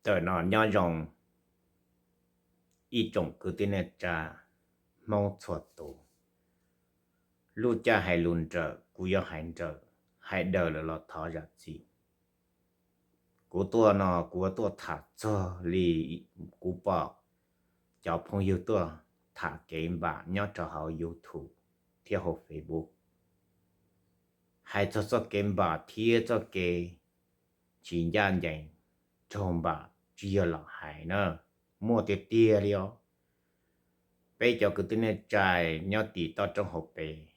Tawm no nyob zoo ib tsoom kwv tij neej tsa Hmoob txhua tus. Lub caij hais lus nrawm kuv yuav hais nrawm, hais daws lawm los thov zam txim. Kuv tuaj no kuv yuav tuaj tham txog li kuv pom cov phooj ywg tuaj tham kev npam nyob rau hauv YouTube thiab hauv Facebook, hais txog txoj kev npam thiab txoj kev tsis ncaj ncees raug npam tsis yog lam hais na, muaj tiag tiag li os. Peb cov kwv tij neej tsa nyob tim toj roob hauv pes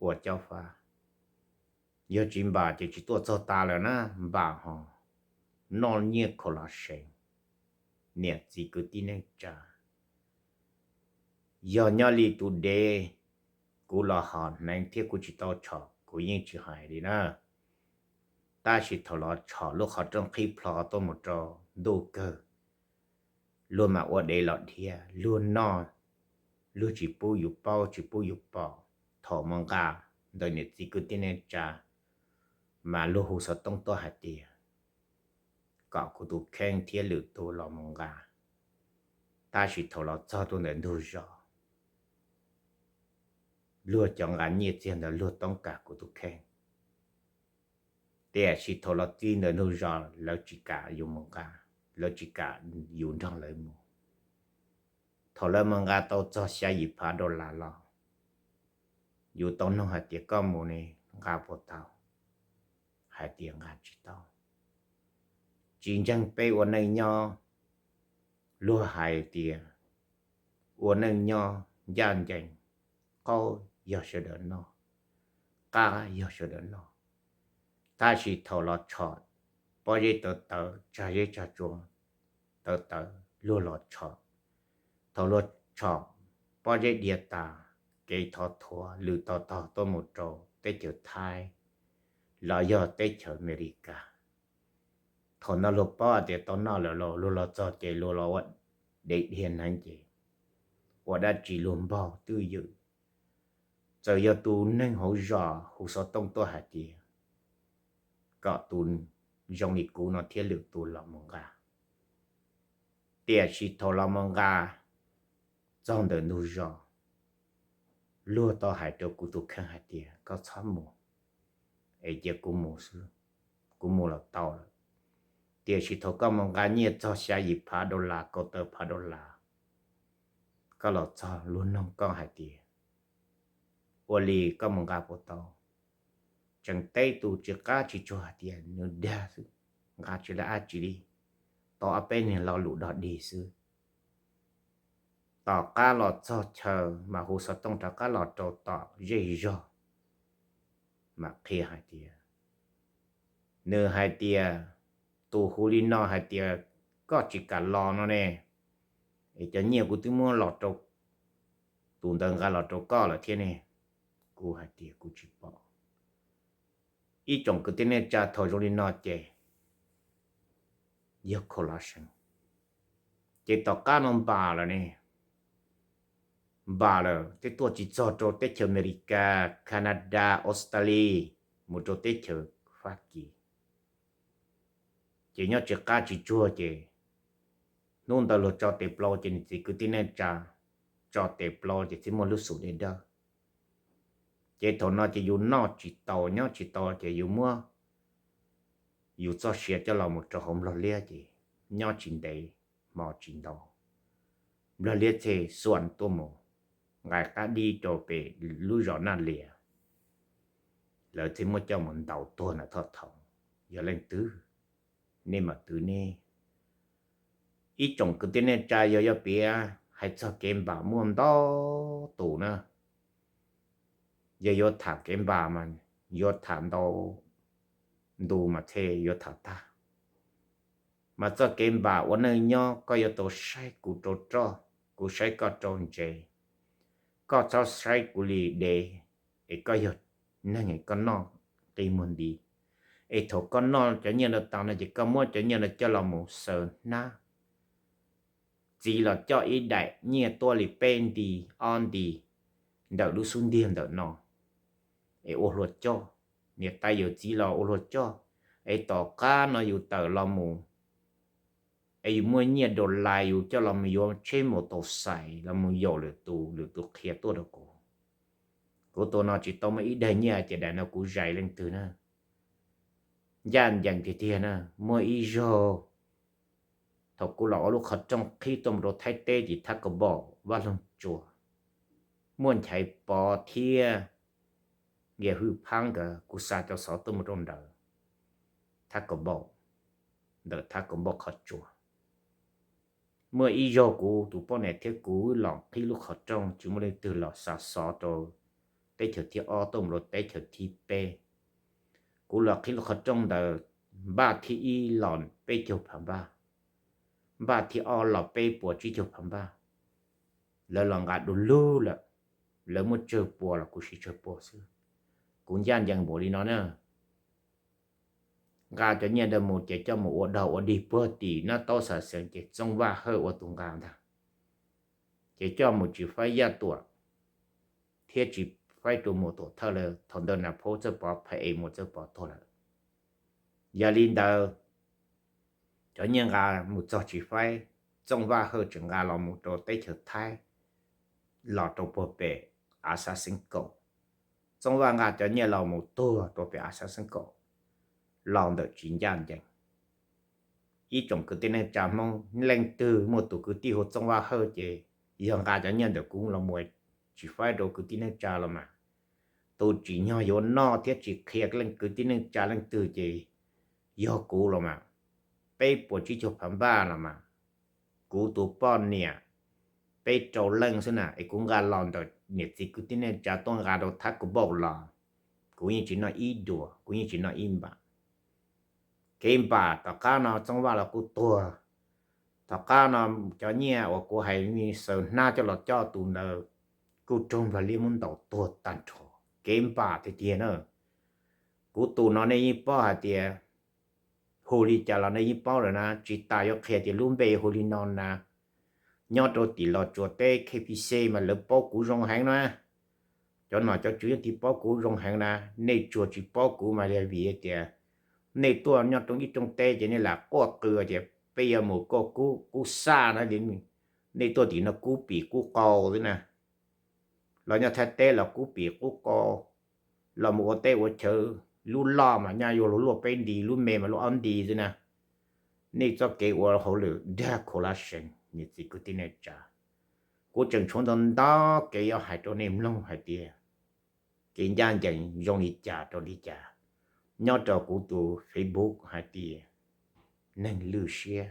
ua cob fab, yog tsis npam ces tsis tuaj txog tas lawm na, npam ho noj nyiaj khaus los seev. Niam txiv kwv tij neej tsa, yog nyob li tus dev, kuv los hom hneev thiab kuv tsis tau tshom kuv yeej tsis hais li na. Tab sis thaum los tshom lub qhov rooj qhib plho tuaj mus rau ntuj kawg, luag mam ua dev los dhia, luag noj, luag tsis pub yus paub tsis pub yus pom. Thaum mus nqa ntawm niam txiv kwv tij neej tsa, mas luag hu xov tooj tuaj hais tias kom kuv tus kheej thiab lwm tus los mus nqa. Tab sis thaum los txog tuaj ntawm ntug zos, luag cov nqa nyiaj txiag ntawd luag toob kas kuv tus kheej. Tiam sis thaum los txij ntawm ntug zos lawv tsis kam yus mus nqa, lawv tsis kam yus nrog lawv mus. Thaum lawv mus nqa tau txog xya yim phav dollar los, yus tau nug hais tias koj mus ne nqa puas tau, hais tias nqa tsis tau. Tsis ntseeg peb ua neej nyob, luag hais tias ua neej nyob ncaj ncees, qaub yog sawv daws noj, qab yog sawv daws noj. Tab sis thaum los tshom pob zeb tawv tawv, tsag zeb tsag tsua tawv tawv luag los tshom. Thaum luag tshom pob zeb dhia tas, kev thov thuav lwm tog tog tuaj mus rau teb chaws Thaib los yog teb chaws Amelikas. Thaum no luag paub hais tias tau noj lawm los luag los txog ces luag los ua dev dhia hneev ces ua dab tsi luag npog twj ywm. Txawm yog tus neeg hauv zos hu xov tooj tuaj hais tias kom tus zoo li kuv no thiab lwm tus los mus nqa. Tiam sis thaum los mus nqa txog ntawm ntug zos, luag tau hais rau kuv tus kheej hais tias koj txhob mus, es cia kuv mus xwb, kuv mus los tau lawm. Tiam sis thaum koj mus nqa nyiaj txog xya yim phav dollar, kaum tawm phav dollar, koj los txog luag noog koj hais tias ua li koj mus nqa puas tau? Tseem teb tus tsis qab tsis tsuag hais tias nws dag xwb, nqa tsis lawv dab tsi li, tau ob peb niag lo lus dog dig xwb. Tom qab los txog chaw mas hu xov tooj rov qab los rau tom zej zog, mas qhia hais tias, nws hais tias, tus hu li no hais tias koj tsis kam los no ne, es cov nyiaj kuv twb muab los rau, tus ntawd nqa los rau koj lawm thiab ne. Kuv hais tias kuv tsis pom. Ib tsoom kwv tij neej tsa, thaum zoo li no ces yog khaus los seev. Ces tom qab no npam lawm ne, npam lawm twb tuaj tsis txog rau teb chaws Amelikas, Canada, Australia, mus rau teb chaws Fab Kis. Ces nyob tsis qab tsis tsuag ces hnub ntawd luag tso tes plaub ces niam txiv kwv tij neej tsa tso tes plaub ces thiaj muaj lub xum dej dawb. Ces thaum no ces yus noj tsis tau nyob tsis tau ces yus muab yus txoj sia coj los mus rau hauv nplog liab ces nyob tsis ntev hmo tsis ntau, nplog liab thiaj xuas tuaj mus nqa qab dib rau pem lub zos Naj Lias. Lawv thiaj muab coj mus ntaus tuag ntawm Thoj Thoo. Yog leej twg? Nej mam twv nej. Ib tsoom kwv tij neej tsa, yog yuav piav hais txog kev npam muaj ntau tus na. Yog yuav tham kev npam mas yuav tham ntau ntu mas thiaj yuav tham tag. Mas txoj kev npam ua neej nyob koj yuav tau saib kuv rau roj, kuv saib koj rau ntsev. Koj txhob saib kuv li dev, es koj yog neeg es koj noj qi muag nti. Es thaum koj noj cov nyiaj ntawd tas no ces koj muab cov nyiaj ntawd coj los mus xaws hnab. Txiv los coj ib daim nyiaj tuaj li peb nti ob nti ntawm lub xub ntiag ntawm no, es ua hlua coj. Niam tais yawm txiv los ua hlua coj, es tom qab no yus tawm los mus es yus muaj nyiaj dollar yus coj los mus yuav tsheb mus tau xais los mus yaum lwm tus, lwm tus qhia tuaj rau kuv. Kuv tus no tsis tau muaj ib daim nyiaj ces daim no kuv zais leej twg na. Ncaj ncees tiag tiag na, muaj ib zaug thaum kuv los ua lub qhov rooj qhib tuaj mus rau Thaib teb tim Thab Kaum Npaum Vaj Loog Tsua, muaj Nchaiv Pov thiab Nkias Hwj Phaab nkawd, kuv xa cov xov tuaj mus rau ntawd, Thab Kaum Npaum, ntawm Thab Kaum Npaum qhov tsua. Muaj ib zaug kuv tus poj niam thiab kuv los qhib lub qhov rooj, tsis muaj leej twg los xa xov rau teb chaws thib ob tuaj mus rau teb chaws thib peb. Kuv los qhib lub qhov rooj ntawd, npaj thib ib los peb caug phav npaj, npaj thib ob los peb puas tsib caug phav npaj. Lawv los nqa du lug lawm, lawv muab tsawg pua los kuv siv tsawg pua xwb. Kuv ncaj ncees npaum li no na. Nqa cov nyiaj ntawd mus ces coj mus ua dog ua dig puag tim Nab Taub Xav Xeev ces Txooj Vaj Hawj ua tus nqa ntag. Ces coj mus tsis faib Yaj Tuam thiab tsis faib rau Muas Tuam Thawj lawm, thaum ntawd Nas Phauj Txawj Pov, phaj es Muas Txawj Pov tuag lawm. Yog li ntawd, cov nyiaj nqa mus txog tsis faib, Txooj Vaj Hawj tseem nqa los mus rau teb chaws Thaib, los rau puag pem Av Xav Xeev Kaum. Txooj Vaj nqa cov nyiaj los mus tuag rau pem Av Xav Xeev Kaum, los ntawm tsis ncaj ncees. Ib tsoom kwv tij neej tsa Hmoob leej twg muaj tus kwv tij hu Txooj Vaj Hawj ces yog nqa cov nyiaj ntawm kuv los mus tsis faib rau kwv tij neej tsa los mas, tus tsim nyog yuav noj thiab tsis qhia leej kwv tij neej tsa leej twg ces yog kuv los mas, peb puas tsib caug phav npaj los mas, kuv tus poj niam peb rau leej xwb na, es kuv nqa los ntawm niam txiv kwv tij neej tsa tuaj nqa rau Thab Kaum Npaum los, kuv yeej tsis noj ib duas, kuv yeej tsis noj ib npam. Kev npam tom qab no Txooj Vaj los kuj tuag. Tom qab no cov nyiaj uas kuv hais xaws hnab coj los coj tus ntawd kuj raug Nplog Liab muab ntaus tuag tag nrho. Kev npam tiag tiag na. Kuv tus no nej yeej paub hais tias hu li cas los nej yeej paub lawm na, tsis tas yuav qhia tias lub npe hu li no na. Nyob rau tim Los Tsuas teb K P C mas lawv paub kuv zoo heev na. Cov nom cov tswv yeej tsis paub kuv zoo heev na, nej tsuas tsis paub kuv mas vim tias nej tuaj nyob rau ib rooj teb ces nej lam quaj qw tias peb yuav mus koj kub kub xaj na, nej tuaj tim no kub pim kub qau xwb na. Los nyob Thaib teb los kub pim kub qau, los mus ua teb ua chaw, lub loj mas nyaj yuav luag luaj peb nti, lub me mas luaj ob nti xwb na. Nej txoj kev ua hauj lwm dag khuv lab seev niam txiv kwv tij neej tsa. Kuv tseem tshuav ntau ntau kev yuav hais rau nej mloog hais tias kev ncaj ncees zoo li cas rau li cas. Nyob rau kuv tus Facebook hais tias Neeg Lwj Siab,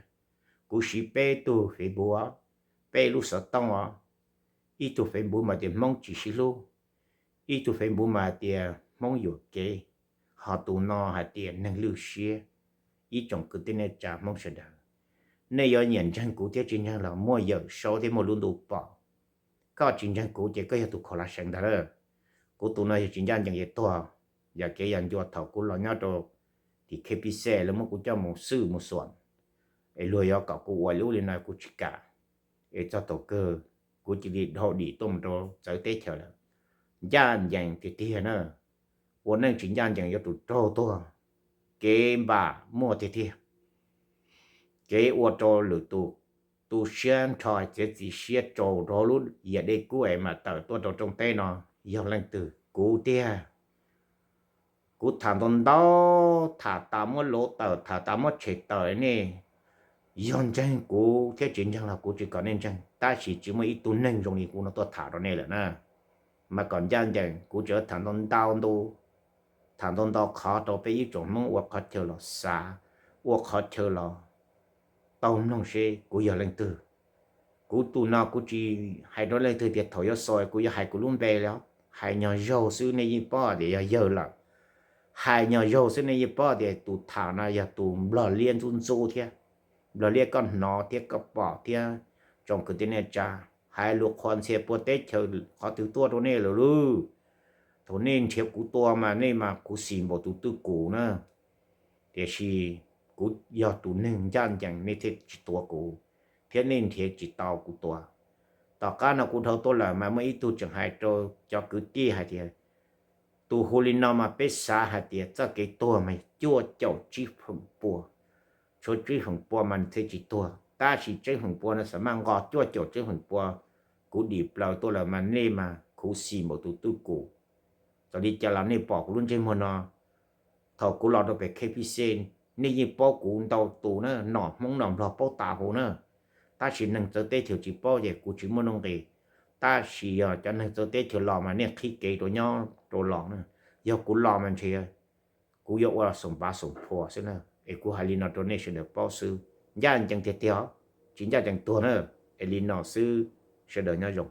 kuv siv peb tug Facebook, peb lub xov tooj os. Ib tug Facebook mas tias Hmoob Tsis Sib Hlub, ib tug Facebook mas hais tias Hmoob Yuam Kev, ho tus no hais tias Neeg Lwj Siab. Ib tsoom kwv tij neej tsa Hmoob sawv daws, nej yuav nyiam ntseeg kuv thiab tsis ntseeg los muaj Yawm Saub thiab muaj lub ntuj pom. Koj tsis ntseeg kuv ces koj yog tus khuv lab seev ntag lawm. Kuv tus no yog tsis ncaj ncees ces tuag. Yam kev yam ncua thaum kuv los nyob rau tim K P C lawv muab kuv coj mus xwj mus xuam, es luag yuav kom kuv ua li ub li no kuv tsis kam. Es txog thaum kawg kuv cia li dhau dim tuaj mus rau txawv teb chaws lawm. Ncaj ncees tiag tiag na. Ua neej tsis ncaj ncees yuav tsum raug tuag. Kev npam muaj tiag tiag. Kev ua rau lwm tus tu siab nrho txiav txim siab rau rau lub yias dej kub es mam tawm tuaj rau rooj teb no yog leej twg? Kuv tiag. Kuv tham ntau ntau, tham tas muab luv tawm, tham tas muab tshem tawm nej. Yog ntseeg kuv thiab tsis ntseeg los kuv tsis kom nej ntseeg, tab sis tsis muaj ib tug neeg zoo li kuv no tuaj tham rau nej lawm na. Mas kom ncaj ncees, kuv tseem tham ntau ntau ntu, tham ntau ntau qhov rau peb ib tsoom Hmoob ua qhov chaw los xav, ua qhov chaw los tau mloog seb kuv yog leej twg. Kuv tus no kuv tsis hais rau leej twg tias thaum yuav xaus kuv yuav hais kuv lub npe li. Hais nyuag zaug xwb nej yeej paub tias yog yawg lawm. Hais nyuag zaug xwb nej yeej paub tias tus tham no yog tus Nplog Liab ntxub ntxub thiab. Nplog Liab koj hnov thiab koj pom thiab, tsoom kwv tij neej tsa, hais lus qhuas ntxhias puag teb chaws qhov twg tuaj rau nej lawm lauj. Thaum nej nrhiav kuv tua mas nej mas khuv xim npaum tus twj kum na. Tiam sis kuv yog tus neeg ncaj ncees nej thiaj tsis tua kuv, thiab nej nrhiav tsis tau kuv tua. Tom qab no kuv dhau tuaj lawm mas muaj ib tug tseem hais rau cov kwv tij hais tias, tus hu li no mas peb xav hais tias txoj kev tuag mas cuaj caum tsib feem pua, tshuav tsib feem pua mas nws thiaj tsis tuag. Tab sis Tseeb Feem Pua no xav maj nqos cuaj caum Tseeb Feem Pua, kuv dim plaws tuaj lawm mas nej mas khuv xim npaum tus twj kum. Txawm li cas los nej pom kuv lub ntsej muag no, thaum kuv los rau pem K P C, nej yeej paub kuv ntau tus na, nom Hmoob nom Nplog paub tas huv na. Tab sis neeg txawv teb chaws tsis paub ces kuv tsis muaj nuj nqis. Tab sis yog cov neeg txawv teb chaws los mas nej qhib kev rau nyob rau los na. Yog kuv los mas ntshe kuv yuav ua xoom pav xoom phua xwb na. Es kuv hais li no rau nej sawv daws paub xwb, ncaj ncees tiag tiag, tsis ncaj ncees tuag na. Es li no xwb, sawv daws nyob zoo.